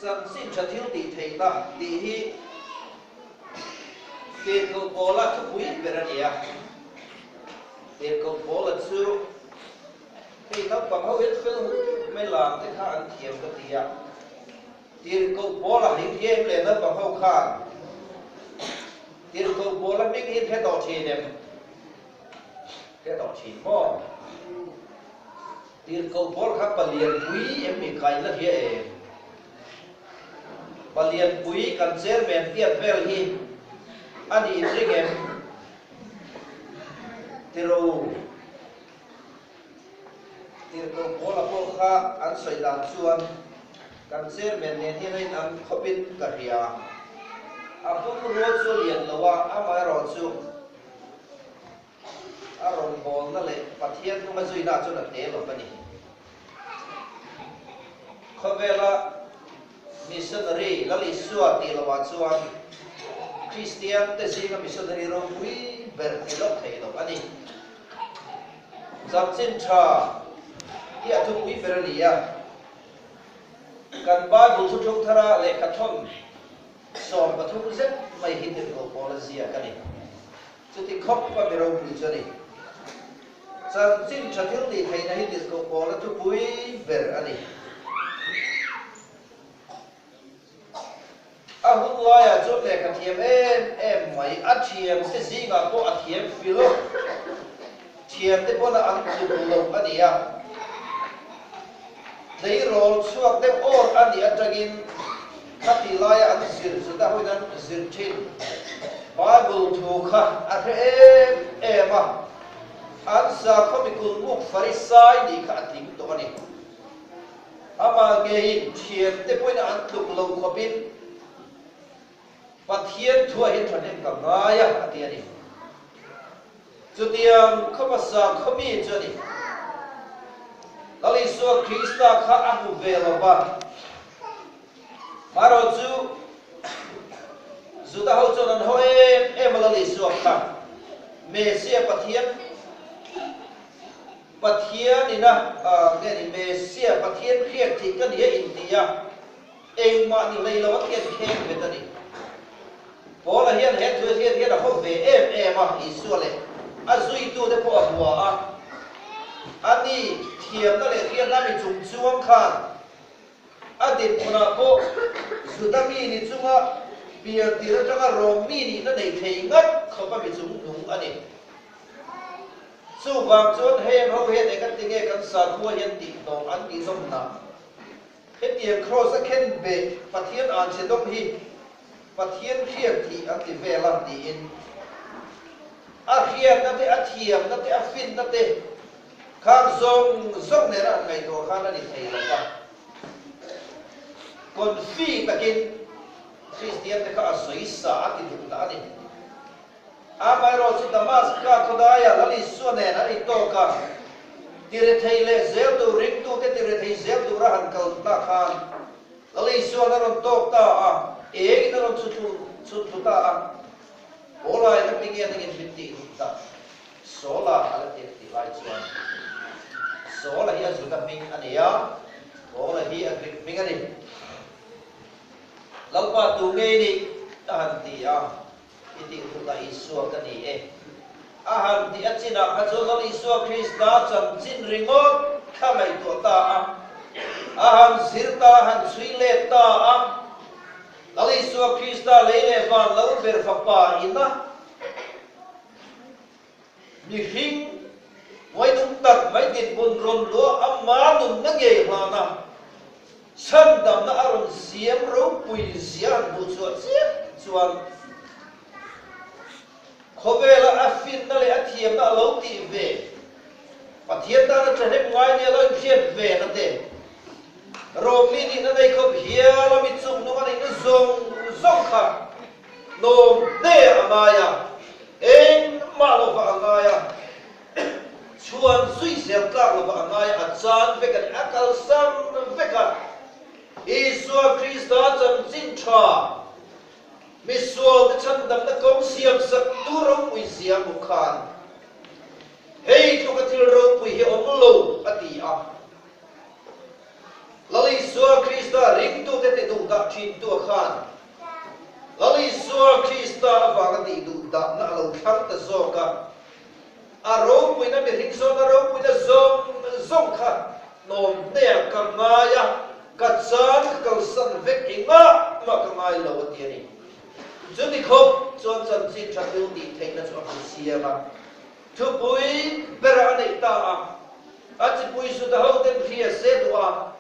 Chanchin tha thil tih theihna tih hi Tirhkoh Paula thupui ber a ni a. Tirhkoh Paula chu hei naupang ho hian fel hle mai lam te kha an thiam ka ti a. Tirhkoh Paula hei thiam leh naupang ho khan Tirhkoh Paula hming hi hre tawh thin em? Hre tawh thin maw? Tirhkoh Paul kha Palianpui em mi kaina hria em? Palianpui kan chairman tiat vel hi a nih inring em? Tiro Tirhkoh Paula pawh kha an sawi dan chuan kan chairman nen hian a inang khawpin ka hria. A pumrua chu a lian lo a, amaherawhchu A rawngbawlna leh Pathian hnunga zuina chuan a te lo a ni. Khawvela missionary Lal Isua tih lohah chuan Kristian te zinga missionary ropui ber ti lawk thei lo a ni. Chanchin tha hi a thupui ber a ni a. Kan Bible thuthlung thara lehkhathawn 13 zet mai hi tirhkoh pawl a ziak a ni. Chuti khawp a mi ropui chu a ni. Chanchin tha thil tih theihna hi tirhkoh pawla thupui ber a ni. A hun laiah chuan lehkha thiam em em mai, a thiamte zingah pawh a thiam filo, thiamte pawn a an tluk lo a ni a. Tleirawl chhuak deuh awr a nih atangin khati laia an zir Juda hoin an zir thin Bible thu kha a hre em em a, an sakhaw mikulmuk Farisai nih kha a tling tawh a ni. Amah ngeiin thiante pawhin an tluk lo khawpin Pathian thuah hian thahnem ka ngai a, a ti a ni. Chutiang khaw hmasa khaw mi chu a ni. Lal Isua Krista kha a hmu ve lo va. Marawh chu Juda ho chuan an haw em em a Lal Isua kha Messia Pathian Pathian ina nge ni Messia Pathian hriat thih ka ni a inti a. Engmah ni hlei lo a thian kheng vet a ni. Paula hian he thu hian hian a haw ve em em a, Isua leh a zuitute pawh a hua a. A ni, thiamna leh hriatna mi chung chuang khan a dinhmunah pawh Juda mi ni chunga pian tir atanga Rom mi nihna nei thei ngat khawp a mi chung nung a ni. Chuvang chuan heng ho hian eng ati nge kan sakhua hian tihhnawm an tihnawmna? Hetiang kraws a khen beh Pathian an chhe dawng hi Pathian hriat tih an ti vel a tiin a hriatna te, a thiamna te, a finna te khang zawng zawng nena an ngaihtuah khan a ni thei lo va. Confi takin Kristian te kha a sawi sa a ti duh dah a ni. Amaherawhchu Damaska khawdaia Lal Isua nen an intawk a, tirethei leh zel tur ringtute tirethei zel tura han kal ta khan Lal Isua'n a rawn tawk ta a, engin a rawn chhut thlu ta a, Paula in a ti nge nangin min tih duh tak? Saula a la ti a tih lai chuan Saula hi a Juda hming a ni a, Paula hi a Greek hming a ni. Lalpa tu ngei nih a han ti a. I tih hmuh a Isua ka ni e. A han tih a chinah kha chuan Lal Isua Krista chanchin ringawt kha ngaihtuah ta a, a han zir ta a, han chhui let ta a. Lal Isua Krista lei leh van lo ber fapa ina mihring hnuaihnung tak mai dinhmun rawn luah ama nunna ngei hlana Chhandamna a rawn siam ropui zia han hmuh chhuah chiah chuan khawvela a finna leh a thiamna a lo tih ve, Pathian tana thahnem ngai nia lo inhriat ve na te, Rawmi nihna nei khawp hial a mi chungnung a nihna zawng zawng kha nawm te a ngai a, engmah lova a ngai a. Chhuan zui zel tlak lova a ngai a chan vek a ni, a kalsan vek a. Isua Krista chanchin tha, misualte chhandamna kawng siamsak tu ropui zia hmu khan, Hei tluka thil ropui hi awm lo, a ti a. Lal Isua Krista ringtute ti duh dah. thintu a khan Lal Isua Krista avanga tih duh dahna a lo thlang ta zawk a. A ropuina mihring zawna ropuina zawng zawng kha hnawm hneah ka ngai a, ka chan ka kalsan vek engah mah ka ngai lo a ti a ni. Chuti khawp chuan chanchin tha thil tih theihna chu a hmu siam a, thupui berah a neih ta a, a chipui Juda hoten hria se duh a,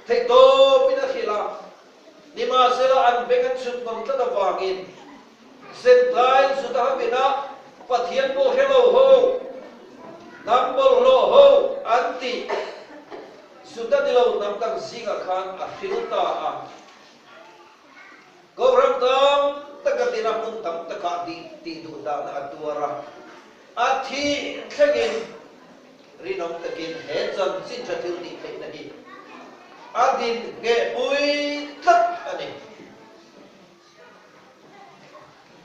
Theihtawpin a hrilh a, nimahsela an beng an chhut ngam tlat avangin Zentail Juda hovina Pathian pawh hre lo ho, hnam bawlhhlawh ho an tih Juda ni lo hnam dang zingah khan a hril ta a. Kohhran tam taka tina hmun tam takah tih duh dahna a tuar a, a thih thlengin Rinawm takin he chanchin tha thil tih theihna hi a din nghehpui tlat a ni.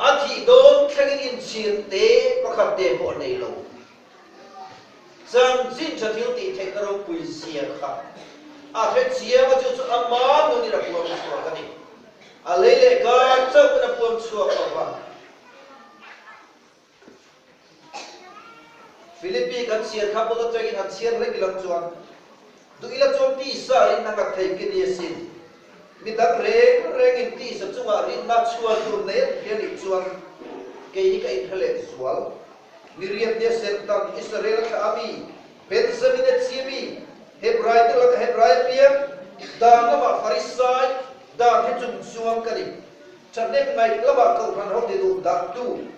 A thih dawn thlengin inchhir te pakhat te pawh a nei lo. Chanchin tha thil tih theihna ropui zia kha a hre chiang a, chu chu ama nunin a puang chhuak a ni. A lei leh kar chauhin a puang chhuak lo va. Philippi kan chhiar kha bul atangin han chhiar hlek ilang chuan duh ila chuan tisa rinna nghat thei ki ni asin. Mi dang reng rengin tisa chungah rinna chhuan tur nei an hria nih chuan kei hi ka inhre leh zual. Mi riat nia serhtan Israel a thlah a mi, Benjamin a chi mi, Hebrai te laka Hebrai a piang, dan lamah Farisai, dan hi chung chuang ka ni. Thahnem ngaih lamah kohhran ho ti duh dahtu,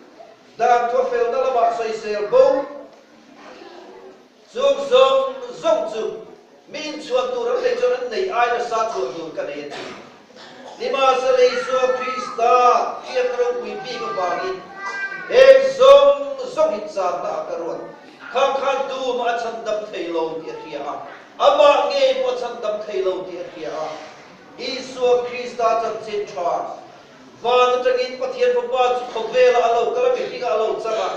dan thuafelna lamah sawisel bo chung zawng zawng chu mi inchhuan tur an nei chuan an nei ai nasa chhuan tur ka nei a ti. Nimahsela Isua Krista hriatna ropui bik avangin heng zawng zawng hi channa ah ka ruat. Khang khan tumah a chhandam thei lo tih a hria a, amah ngei pawh a chhandam thei lo tih a hria a. Isua Krista chanchin tha van atangin Pathian Fapa chu khawvelah a lo kal a, mihringah a lo chang a,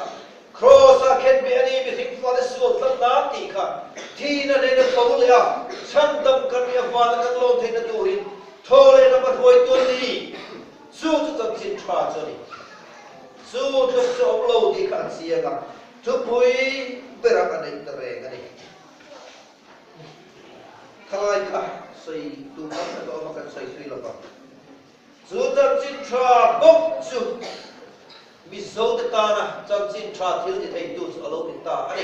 Kraws-ah khen beh a ni, mihring fate sual tlat nan tih kha thihna nena tho leh a, chhandam kan nih avana kan lawn theihna turin tho leh ram a hruaitu a ni. Chu chu chanchin tha chu a ni. Chu tluk chu a awm lo tih kha a chiang a, thupui berah a neih ta reng a ni. Thalai kha sawi tum tam tak a awm a, kan sawi thui lo vang. Chu chanchin tha bawk chu Mizote tana chanchin tha thil ti theitu chu a lo ni ta a ni.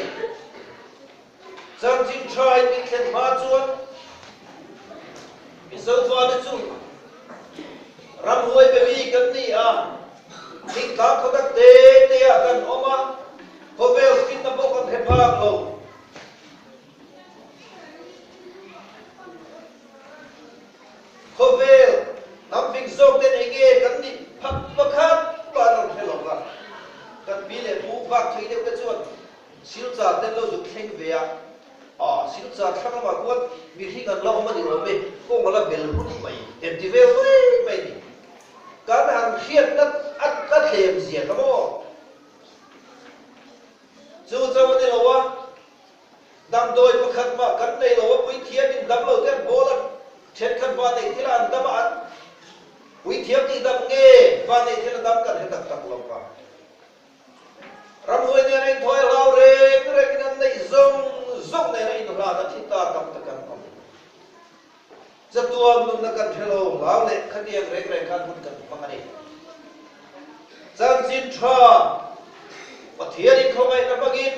Chanchin tha in min thlen hma chuan Mizo fate chu ramhuai be mi kan ni a, thingtlang khaw tak te te ah kan awm a, khawvel finna pawh kan hre phak lo. Khawvel hnam fing zawk ten eng nge kan nih phat pakhat pah an rawn hre lo va, kan pi leh pu vak thei deuh te chuan Silchar ten lo zuk thleng ve a, ah Silchar thlang lamah khuan mihring an la awm a ni awm e, kawng a la bel hun mai, em ti vel mai mai a ni. Kan han hriatna a thlem zia kha maw? Chu chauh a ni lo a, damdawi pakhat mah kan nei lo a, puithiam in dam lo te an bawl a, thenkhat vanneih thil a an dam a, an puithiam tih dam nge vanneih thil a dam kan hre tak tak lo va. Ramhuai nena inthawi a hlau reng rengin an neih zawng zawng nena inhlan a thi ta tam tak an awm. Chatuan nunna kan hre lo, hlau leh khatiang reng reng khan hun kan hmang a ni. Chanchin tha, Pathian in khawngaihna hmangin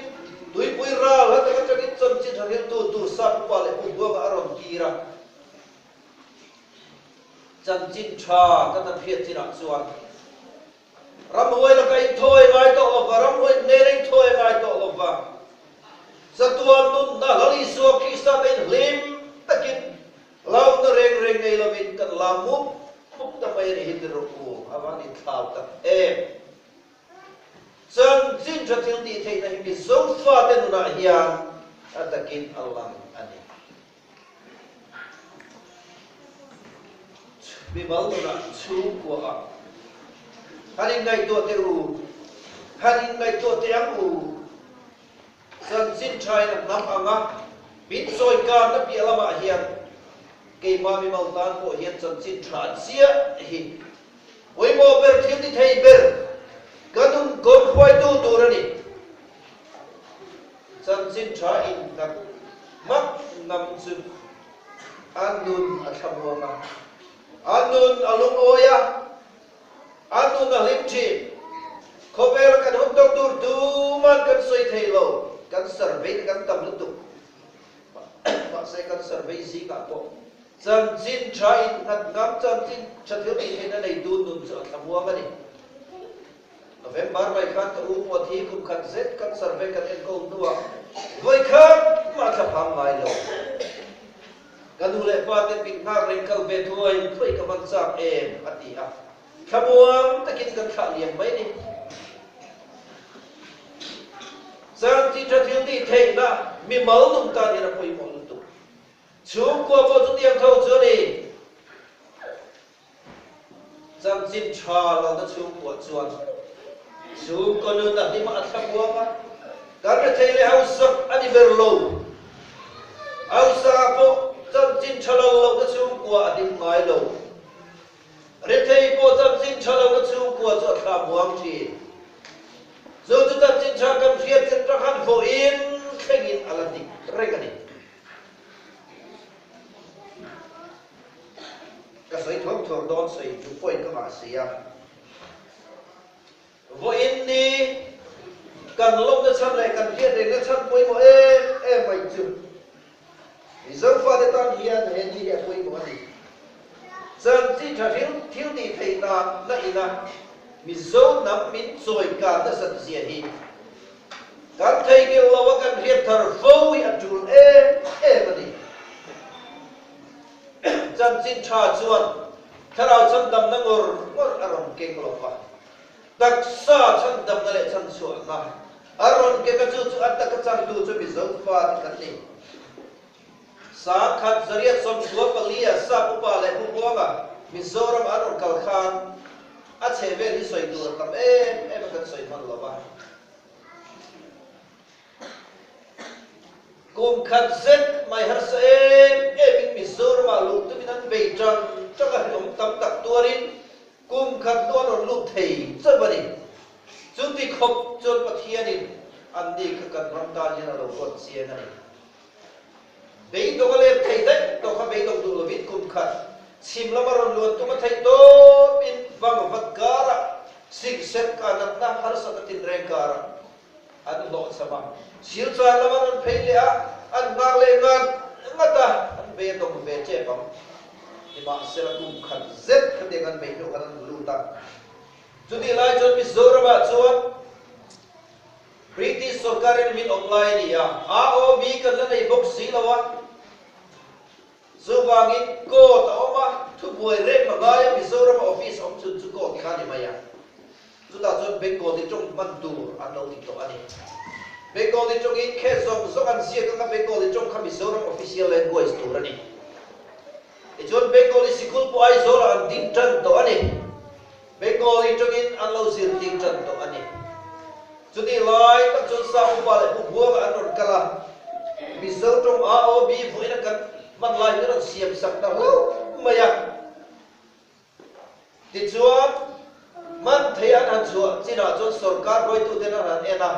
tuipui ral hla tak atangin chanchin tha hriltu tur sap upa leh pu Buanga a rawn kir a. Chanchin tha kan han hriat chinah chuan Ramhuai laka inthawi ngai tawh lova, ramhuai hnena inthawi ngai tawh lova, chatuan nunna Lal Isua Krista te in hlim takin hlauhna reng reng nei lovin kan la mup mup ta mai a ni hi ti rawh u, a van inthlau tak em. Chanchin tha thil tih theihna hi Mizo fate nunah hian a takin a lang a ni. Mimal nunah chhungkua ah han inngaihtuah teh u, han inngaihtuah teh ang u. Chanchin thain a hnam ang a, min chawikanna piah lamah hian. Keimah mimal tan pawh hian chanchin tha chiah hi pawimawh ber thil ti thei ber ka nun kawng hruaitu tur a ni. Chanchin tha innghat hmak ngam chu a nun a thlamuang a, a nun a lungawi a, a nun a hlim thin. Khawvela kan hun tawk tur tuman kan sawi thei lo, kan survey na kan tam lutuk. Mahse kan survey zingah pawh chanchin tha innghat ngam chanchin tha thil tih theihna neitu nun chu a thlamuang a ni. November mai khan ka u pawh thi kum khat zet kan survey kan enkawl hnuah vawi khat mah thla phang ngai lo. Ka nu leh pa te min nghak reng kal ve thuai thuai ka van chak em a ti a. Thlamuang takin kan thlah liam mai ni. Changchi tha thil tih theihna mimal nung tan hian a pawimawh lutuk. Chhungkua pawh chutiang tho chu a ni. Chanchin tha lohna chhungkua chuan chhungkaw nun a hlim a, a thlamuang a, kan rethei leh hausak a ni ber lo. Hausa pawh chanchin tha lo lohna chhungkua a hlim ngai lo. Rethei pawh chanchin tha lohna chhungkua chu a thla muang thin. Chu chu chanchin tha kan hriat chin rak han vawiin thlengin a la dik reng a ni. Ka sawi thuak thuak dawn sawi chu point ka ngah si a. Vawiin ni kan lawmna chhan leh kan hriat rengna chhan pawimawh em em mai chu Mizo fate tan hian he ni hi a pawimawh a ni. Chanchin tha thil thil tih theih na na ina Mizo hnam min chawi kan nasat zia hi kan theihnghilh lo a kan hriat thar fo hi a tul em em a ni. Chanchin tha chuan Thlarau chhandamna ngawr ngawr a rawn keng lo va, taksa chhandamna leh chhanchhuahna a rawn keng a, chu chu a taka changtu chu Mizo fate kan ni. Sangkhat zariat 94 a Sap upa leh Pu Buanga Mizoram an rawn kal khan a chhehvel hi sawi tur a tam em em a kan sawi hman lo va. Kum khat zet mai harsa em em in Mizoramah luh tumin an bei tang tang a, hlawm tam tak tuarin kum khat hnu an rawn lut thei chauh a ni. Chuti khawp chuan Pathianin anni kha kan ram tan hian a lo ruat chiang a ni. Beidawng a lep thei daih tawh kha beidawng duh lovin kum khat chhim lama rawn luan tum a theih tawpin vangvat karah sikserh ka natna harsatna tinreng karah An hlawhchham a, Silchar lam an rawn phei leh a, an nghak leh ngat ngat a, an bei a dawng ve tep ang. Nimahsela kum khat zet khatiang an bei hnu khan an lut a. Chutih lai chuan Mizoramah chuan British sorkarin min awp lai a ni a, AOB kan la nei bawk si lo a. Chuvangin court a awm a, thubuai rem a ngai a, Mizorama office awm chhun chu court kha a ni mai a. Chutah chuan Bengali tawng hman tur an lo ti tawh a ni. Bengali tawngin case zawng zawng an ziak anga Bengali tawng kha Mizoram official language tur a ni. Tichuan Bengali sikul pawh Aizawlah an ding tan tawh a ni. Bengali tawngin an lo zirtir tan tawh a ni. Chutih lai tak chuan Sap upa leh Pu Buanga an rawn kal a, Mizo tawng AOB vawiin a kan hman lai hi rawn siam sak ta hlauh mai a. Tichuan, hman thei an han chhuah chinah chuan sorkar hruaituten an han en a,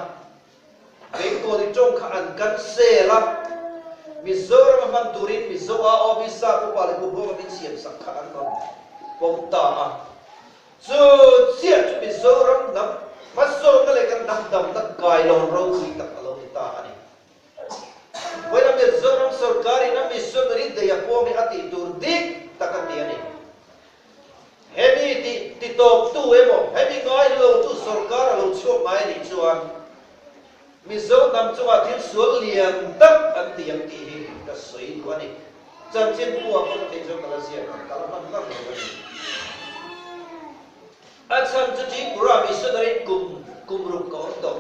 Bengali tawng kha an cancel a, Mizoram a hman turin Mizo AOB Sap upa leh Pu Buanga min siam sak kha an rawn pawm ta a. Chu chiah chu Mizoram hnam hmasawnna leh kan hnam damna kailawn ropui tak a lo ni ta a ni. Vawiin a Mizoram sorkarin a missionary daih a pawm hi a tih tur dik tak a ti a ni. Hemi tih titawptu emaw, hemi ngai lotu sorkar a lo chhuak ngai a nih chuan Mizo hnam chungah thil sual lian tak an ti ang tih hi ka sawi duh a ni. Chanchin pu ah pawh ka theih chuan ka la ziak ang, ka la hman ngang lo a ni. A chhan chu Tripura missionary kum kum ruk ka awm tawh.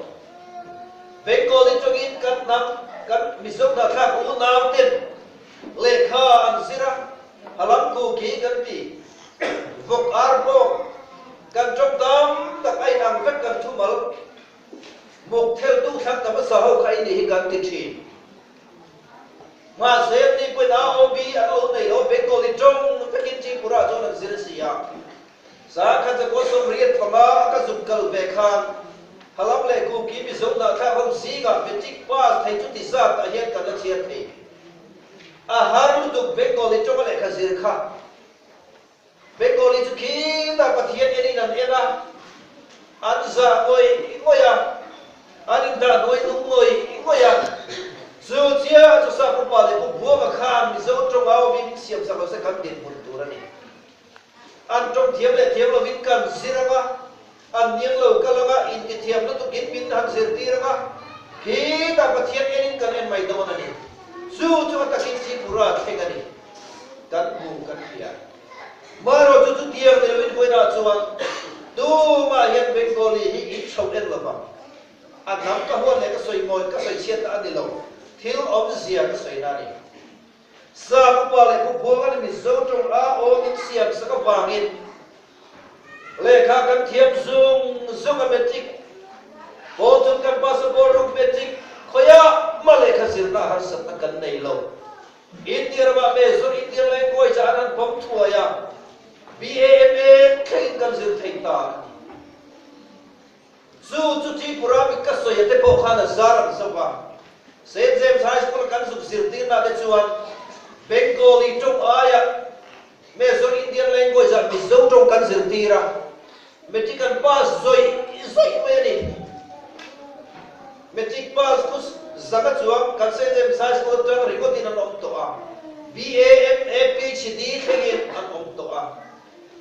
Bengali atangin kan hnam, kan Mizo hnahthlak unau ten lehkha an zir a, halam kuki kan ti, vawk ar bawk, kan tawng tam tak a inang vek kan thumal, muk theltu thlang tam hmasa ho kha i nih hi kan ti thin. Mahse, ni pawhin AOB an lo nei lo, Bengali tawng vekin Tripura chuan an zir si a. Zan khat zakua 85 a ka zuk kal ve khan Halam leh Kuki Mizo hnah thlak ho zingah Matric pass thei chuti zat ah hian kan la chhiar thei. A har lutuk Bengali tawnga lehkha zir kha. Bengali chu khitah Pathian enin an en a, an zah ngawih ngawih a, an indah hnuai hnung ngawih ngawih a. Chu chiah chu Sap upa leh Pu Buanga khan Mizo tawng au min siam sak lo se kan dinhmun tur a ni. An tawng thiam leh thiam lovin kan zir ang a, an niang lo kal ang a, intithiam lutukin min han zirtir ang a, khitah Pathian enin kan en mai dawn a ni. Chu chu a takin Tripura thleng a ni. Kan hmu kan hria. Marawh chu chutiang ni loin vawiinah chuan tumah hian Bengali hi in chho en lo vang. A hnam ka huat leh ka sawi mawi ka sawi chhiatna a ni lo, thil awmzia ka sawina a ni. Sap upa leh pu Buanga ni Mizo tawng a awm in siam sak avangin lehkha kan thiam zung zung a matric pawl chun kan passport ruk matric khawiah mah lehkha zirna harsatna kan nei lo. India ramah Major Indian language ah an han pawm thuai a, BAMA thlengin kan zir thei ta a ni. Chu chu Tripura mi ka sawi a te pawh khan a zar ang zauh a. Saint James High School a kan zuk zirtirna te chuan Bengali tawng aia Major Indian Language ah Mizo tawng kan zirtir a, Matric an pass zawih zawih mai a ni. Matric pass khu zanga chuang kan Saint James High School atang ringawtin an awm tawh a, BA, MA, PhD thlengin an awm tawh a.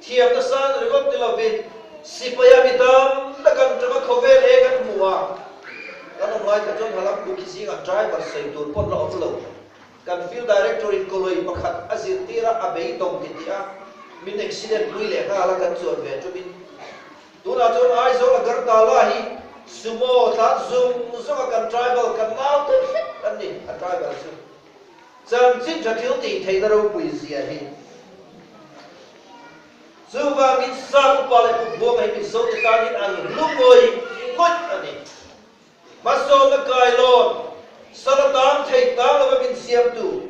Thiam nasa an ringawt ni lovin sipaia mi tam tak an tanga khawvel eng an hmu a, kan awm lai kha chuan halam bu khi zingah driver sawi tur pawn la awm lo. Kan field director in kawlawih pakhat a zirtir a, a beidawng ti tih a, min accident pui leh nghal a kan chuan ve tumin. Tunah chuan Aizawl Agartala hi sumo tlan zung zung a kan tribal kan nau te hlek an ni a driver chu. Chanchin tha thil tih theihna ropui zia hi. Chuvangin Sap upa leh Pu Buanga hi Mizo te tanin an hlu ngawih ngawih a ni. Hmasawnna kailawn, sala tan thei tang lova min siamtu,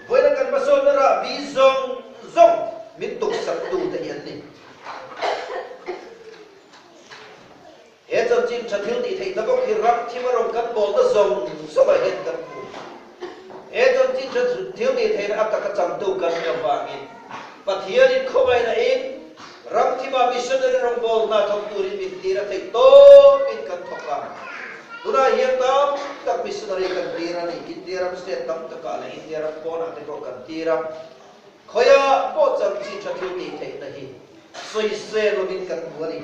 vawiina kan hmasawnna rahbi zawng zawng min tuksaktu te hi an ni. He chanchin tha thil tih theihna bawk hi ram thim a rawn kan bawlna zawng zawngah hian kan hmu. He chanchin tha thil tih theihna a taka changtu kan nih avangin Pathianin khawngaihna in ram thimah missionary rawngbawlna thawk turin min tir a theih tawpin kan thawk a. Tunah hian tam tak missionary kan tir a ni. India ram state tam takah leh India ram pawnah te pawh kan tir a. Khawiah pawh chanchin tha thil tih theihna hi sawisel lovin kan hmu a ni.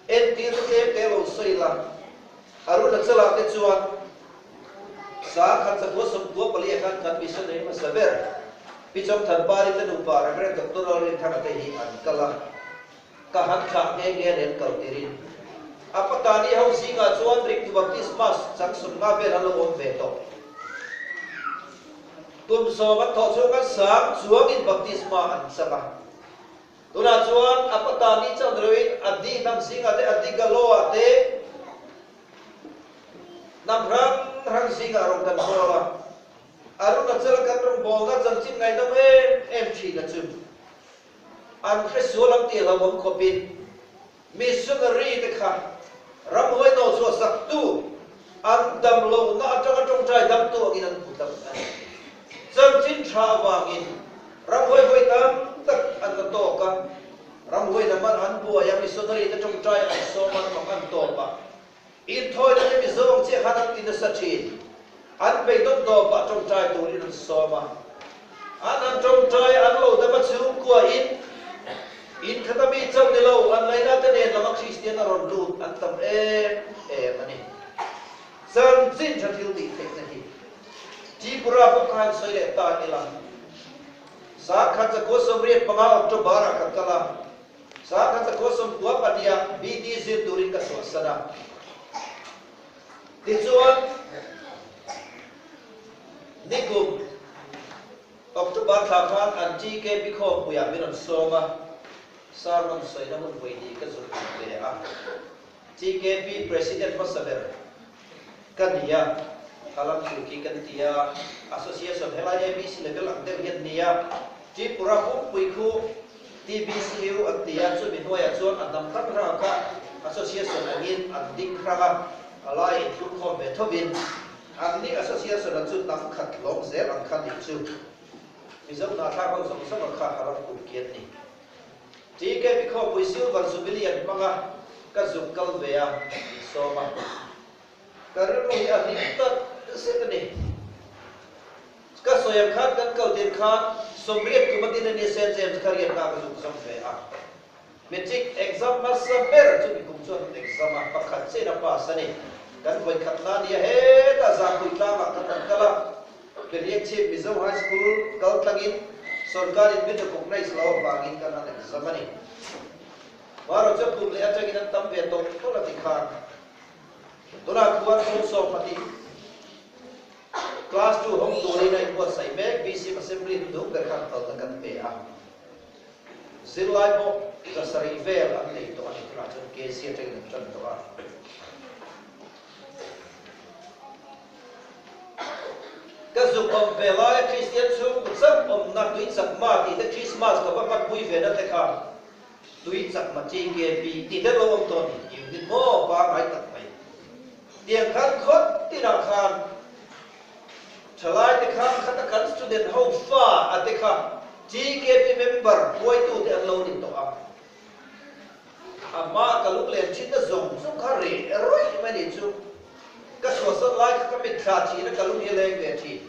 Entir te tlem te lo sawi la, Arunachala te chuan 1994 ah khan kan missionary hmasa ber Pi Chawngthanpari te nupa Rev. Doctor Lalrinthanga te hi an kal a, ka han thlah nghe nghe an en kal tirin a Patani ho zingah chuan Ringtu Baptisma chang 50 vel an lo awm ve tawh. Kum 10 an thawh chhung khan sang chuangin baptisma an chang a. Tunah chuan a Patani chan reuhin a di hnam zingah te, a di Galoa te hnam hrang hrang zingah rawn kan bawl a. Arunachal kan rawn bawlna chanchin ngaihnawm em em thin a chu an hresual ang tih hlauhawm khawpin Missionary te kha ramhuai nawhchhuah saktu an dam lohna atanga tawngtai damtu angin an hmu tlat a ni. Chanchin tha avangin ramhuai vawi tam tak an la tawk a, ramhuai lam an han buai a, missionary te tawngtai an sawm an mak an tawp a, inthawina te Mizo ang chiah khan an ti nasa thin. An beidawn tawpah tawngtai turin an sawm a. An han tawngtai a, an lo dam a chhungkua in in khat a mi chauh ni lo, an ngaihna te nen lama Kristian a rawn lut an tam em em a ni. Chanchin tha thil tih theihna hi Tripura pawh kha han sawi leh ta ila, 1985 October ah ka kal a, 1992 ah BD zir turin ka chhuahsan a. Tichuan, nikum October thla khan an TKP khawmpuiah min rawn sawm a, sermon sawina hun vawi hnih ka zuk duh ve a. TKP President hmasa ber ka ni a. Halam Kuki kan ti a, Association helai ABC level ang deuh hian nia, Tripura pumpui khu TBCU an ti a, chumi hnuaiah chuan a hnam hrang hranga kha Association angin an ding hrang a, a lai inthlurkhawm ve thovin an ni Association-a chu hnam khat hlawm zel ang kha nih chu Mizo hnahthlak ho zawng zawng a kha Halam Kuki an ni. TKP khawpui Silver Jubilee an hmang a, ka zuk kal ve a, min sawm a. Ka rilru hi a hlim tak zet a ni. Ka sawi ang khan kan kal tir khan 80 kum a din a ni Saint James kha riatna ka zuk zawm ve a. Matric exam hmasa ber chu mikum chuan an exam a, pakhat chiah in a pass a ni. Kan vawikhat na nia hetah Zangpui tlangah kan rawn kal a, Behliangchhip Mizo High School kal tlangin sorkarin min recognize lo avangin kan han exam a ni. Marawh chu kum leh atangin an tam ve tawh tawlh a ti khan. Tunah khuan kum 20 Class 2 hawng turin a inbuatsaih mek BCM Assembly hnuhnung ber khan kalna kan pe a. Zirlai pawh 700 vel an nei tawh a ni. Tunah chuan KC atangin an tan tawh a. Ka zuk awm ve laia Kristian chhungkaw chauh awmna tui chakma tih te Krismas ka va hmanpui ve na te kha tui chakma TKP tih te lo awm tawh a ni. Unit maw pangngai tak mai. Tiang khan khawt tinah khan thalai te khan khata kan student ho fa a te kha TKP member hruaitu te an lo ni tawh a. Amah ka lunglen thin na zawng zawng kha reh rawih mai ni chu. Ka chhuahsan lai kha ka mitthla thin a, ka lung hi a leng ve thin.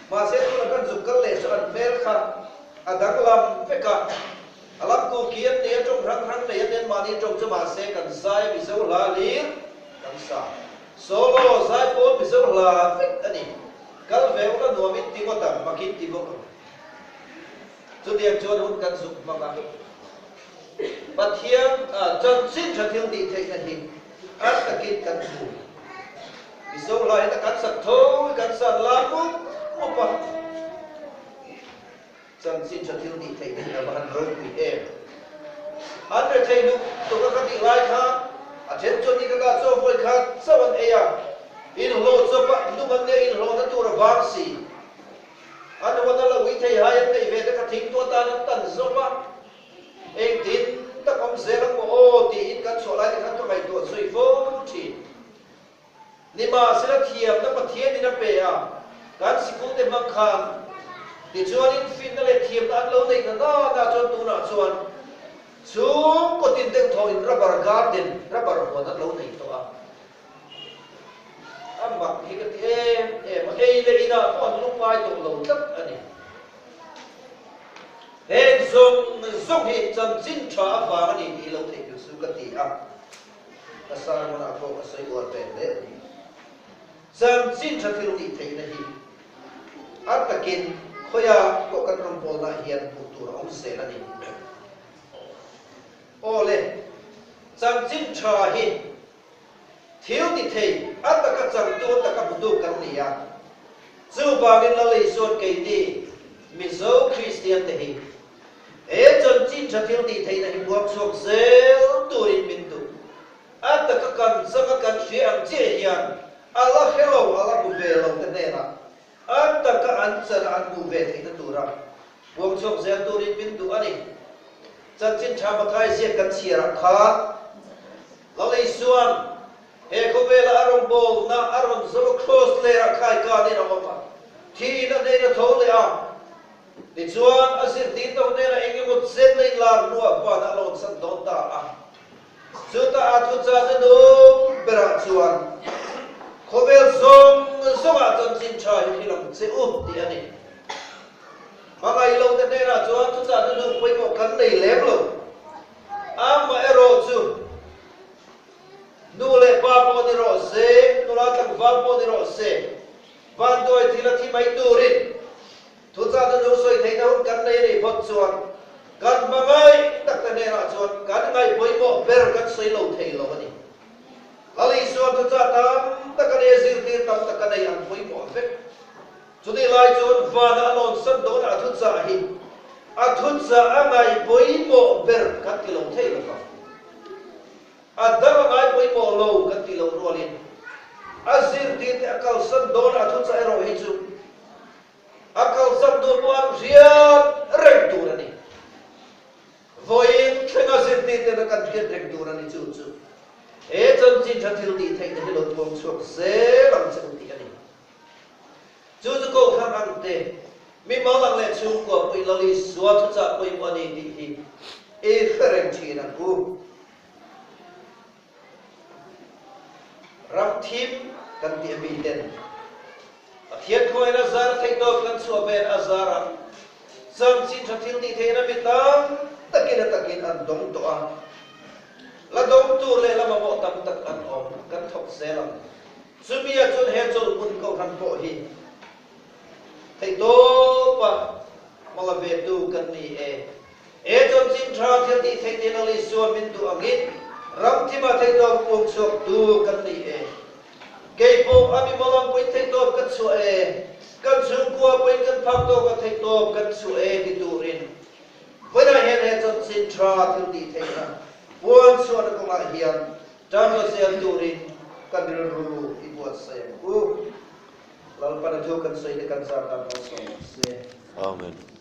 Mahse tuna kan zuk kal leh chu an hmel kha a danglam vek a. A lam kuki an nei a, tawng hrang hrang nei an nen mahni tawng chu mahse kan zai a Mizo hla hlir kan sa. Solo zai pawl Mizo hla vek a ni. Kal ve ula nuamin ti ngawt ang, makin ti bawk ang. Chutiang chuan hun kan zuk hmang a, Pathian chanchin tha thil tih theihna hi an takin kan hmu. Mizo hla hian a kan sak tho i kan san la mup mup a, chanchin tha thil tih theihna hi a va han ropui em. An rethei hluk tuk a ka tih lai khan a then chuan ni ka kah chaw vawi khat chauh an ei a, inhlawh chawp a nung an nia inhlawhna tur a vang si. An huan a lo ui thei hai an neih ve te kha thingtu atan an tan zawk a, engtin tak awm zel ang maw aw tiin kan chhuah lai te khan ka ngaihtuah zui fo thin. Nimahsela thiamna Pathianin a pe a, kan sikul te hmang khan tichuanin finna leh thiamna an lo neih na nana chuan tunah chuan chhungkaw tin deuh thawhin rubber garden, rubber huan an lo nei tawh a. A mak hi ka ti em em a, ei leh inah pawh an lungngai tawh lo tlat a ni. Heng zawng zawng hi chanchin tha avang a ni tih lo theih chu ka ti a, ka sermon-ah pawh ka sawi uar ve hle a ni. Chanchin tha thil tih theihna hi a takin khawiah pawh kan rawngbawlnaah hian hmuh tur a awm zel a ni. Aw le, chanchin tha hi Thil ti thei, a taka changtu, a taka hmutu kan ni a. Chuvangin Lal Isuan keini Mizo Kristian te hi he chanchin tha thil tih theihna hi buak chhuak zel turin min duh. A taka kan changa kan hria ang chiah hian a la hre lo, a la hmu ve lo te hnenah a taka an chana an hmuh ve theihna tura buak chhuak zel turin min duh a ni. Chanchin tha Mathai ziak kan chhiarah khan Lal Isuan he khawvela a rawngbawlna a rawn zawh a kraws lerah khaikan in a awm a, thiin a hnen a tho leh a. Tichuan, a zirtirna hnenah eng emaw chen a inlar hnuah van a lawnsan dawn ta a. Chutah a thuchah na nung berah chuan, Khawvel zawng zawngah chanchin tha hi hrilh ang che u tih a ni. Hmangaih lote hnenah chuan thuchah na nung pawimawh kan nei lem lo. Amaherawh chu, nu leh pa pawh ni rawh se, nula tlangval pawh ni rawh se, vanduai thil a thi mai turin thuchahna nu sawi theihna hun kan nei a nih phawt chuan kan hmangaih takte hnenah chuan kan ngaih pawimawh ber kan sawi lo thei lo a ni. Lal Isuan thuchah tam tak a nei a, zirtir tam tak a nei an pawimawh vek. Chutih lai chuan vana a lawnsan dawnah a thuchah hi a thuchah a ngaih pawimawh ber kan ti lo thei lo va. A dang a ngai pawimawh lo kan ti lo rualin. A zirtirte a kalsan dawn a thuchah erawh hi chu a kalsan tur pawh an hriat reng tur a ni. Vawiin thlenga zirtirtena kan hriat reng tur a ni chu chu he chanchin tha thil tih theihna hi lo puang chhuak zel ang che u tih a ni. Chu chu Kohhran ang te, mimal ang leh chhungkua pawhin Lal Isua thuchah pawimawh a ni tih hi i hre reng thin ang u. Ram thim kan tih a mi ten Pathian khawiin a zar theihtawp kan chhuah ven a zarah chanchin tha thil tih theihna mi tam takin a takin an dawng tawh a, la dawng tur leh la mamawh tam tak an awm kan thawk zel ang. Chumi ah chuan he chawlhhmun kohhran pawh hi theihtawpa hmala ve tu kan ni e. He chanchin tha thil tih theih te Lal Isua min duh angin ram thimah theihtawp puang chhuak tu kan ni e. Kei pawh a mimal ang pawhin theihtawp ka chhuah e, kan chhungkua pawhin kan phak tawkah theihtawp kan chhuah e ti turin vawiinah hian he chanchin tha thil tih theihna puan chhuahna kawngah hian tan la zel turin kan rilru i buatsaih ang u. Lalpan a thu kan sawi te kan zar tan malsawm ang se. Amen.